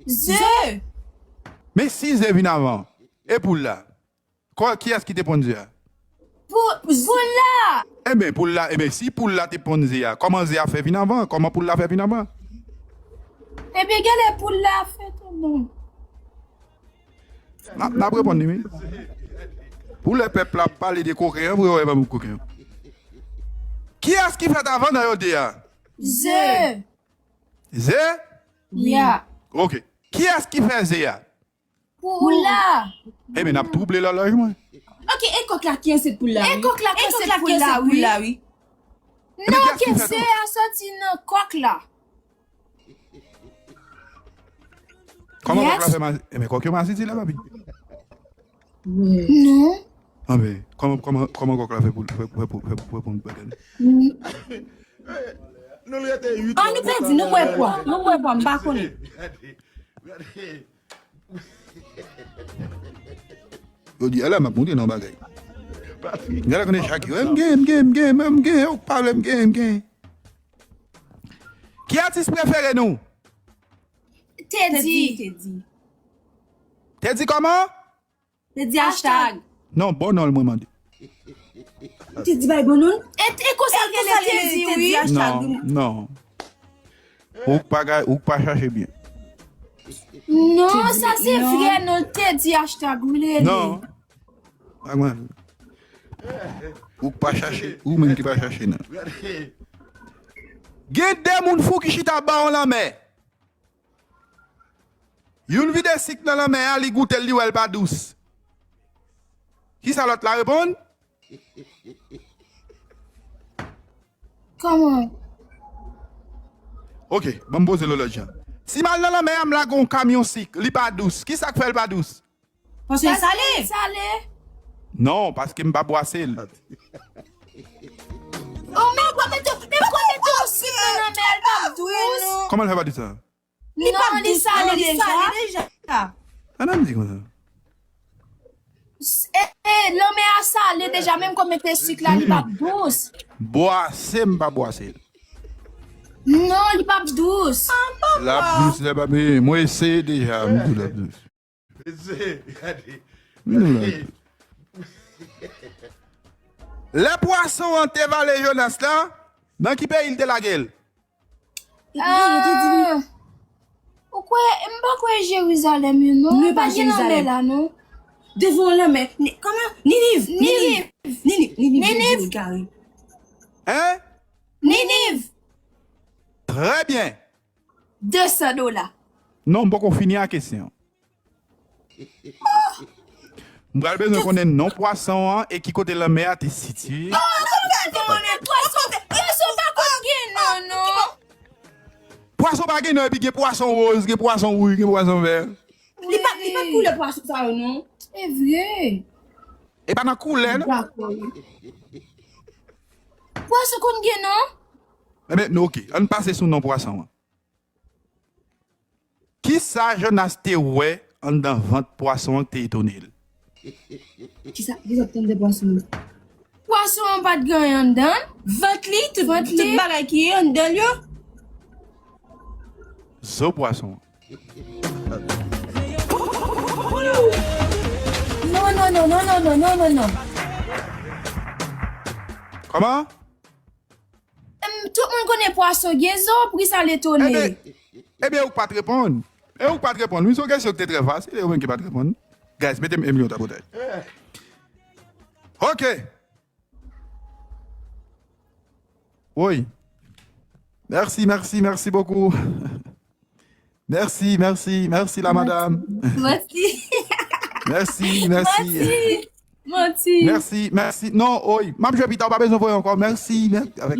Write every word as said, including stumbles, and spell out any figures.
Ze. Men si ze vin avan, e poul la? Kiyès ki te ponn ze a? Pou, poul la. Enben, poul la, enben, si poul la te ponn ze a, kòman ze a fè vin avan? Kòman poul la fè vin avan? Ebyen, genlè poul la fè tou non. N ap, n ap reponn li, wi. Pou lè pèp la ap pale de koken an, pou yo wè pa m koken an. Kiyès ki fèt avan nan yo de a? Ze. Ze? Ya. Ok. Kiyès ki fè ze a? Poul la. Ebyen, n ap twouble lòlòj mwen. Ok, e kòk la ki ansent poul la, wi. E kòk la ki ansent poul la, wi. Non, ke ze a soti nan kòk la. Kòman kòk la fè ma-, enben, kòk yo masisi la, papi. Non. Anben, kòman, kòman, kòman kòk la fè pou, fè, fè pou, fè pou, fè pou bagay? Nou rete uit. Ah, nou pèdi, nou bwè pwa. Nou bwè pwa, m pa konnen. Yo di, ala, m ap montre nan bagay. Gade konnen chak yo, m gen, m gen, m gen, m gen, ou k pale, m gen, m gen. Ki atis prefere nou? Teddy. Teddy. Teddy kòman? Teddy hashtag. Non, bon non l mwen mande. Teddy bay bon non? E, e konsa l rele Teddy, wi. Non, non. Ou k pa ga-, ou k pa chache byen. Non, sa se vre non, Teddy hashtag, wi, rele. Non. Pa mwen. Ou k pa chache, ou menm ki pa chache non. Gen de moun fou ki chita bò yon lanmè. Youn vide sik nan lanmè a, li goute l, li wè l pa dous. Kisa lòt la reponn? Kòman? Ok, ban m poze l yon lòt jan. Si m al nan lanmè a, m lage yon kamyon sik, li pa dous. Kisa k fè l pa dous? Paske l sale. Paske l sale. Non, paske m pa bwase l. Oh, men w pa mete, men w pa mete yon sik nan lanmè a, l p ap dous. Kòman l fè pa dous sa? Non, li sale deja. Sa nan di konsa? S-, e, e, lanmè a sale deja, menm kon mete sik la, li p ap dous. Bwase, m pa bwase l. Non, li p ap dous. L ap dous, lè pa, mwen eseye deja, m di l ap dous. Mesye, gade. Lè pwason an te vale Jonas la, nan ki peyi l te lage l? Ah, ou kwè, m pa kwè Jerizalèm yo non, pa gen lanmè la non. Devan yon lanmè, Ni-, kòman? Niniv, Niniv. Niniv, Niniv, Niniv. Jezi gari. Hein? Niniv. Trè byen. De san dola. Non, m poko fini a kesyon. M pral bezwen konnen non pwason an e ki kote lanmè a te sitiye. Oh, kòman fè konnen pwason? Pwason pa konn gen non, non. Pwason pa gen non, epi gen pwason woz, gen pwason wouj, gen pwason vè. Li pa, li pa koulè pwason sa yo, non. E vre. E pa nan koulè, non. Dakò, wi. Pwason konn gen non? Enben, ok, ann pase sou non pwason an. Kisa Jonas te wè anndan vant pwason an k te etone l? Kisa, kisa k te anndan pwason an? Pwason an pa t gen anyen anndan l. Vant li, tout, tout bagay ki anndan l yo. Zo pwason an. Non, non, non, non, non, non, non, non, non. Kòman? Em, tout moun konnen pwason gen zo, poukisa l etone? Ebyen, ebyen, ou k pa t reponn. E ou k pa t reponn. Wi, se yon kesyon ki te trè fasil, e ou menm ki pa t reponn. Guys, mete m yon tabotay. Ok. Wi. Merci, merci, merci beaucoup. Merci, merci, merci la madame. Merci. Merci, merci. Manti. Manti. Merci, merci. Non, oy, m ap jwe pita, ou pa bezwen voye ankò. Merci, merci. Avèk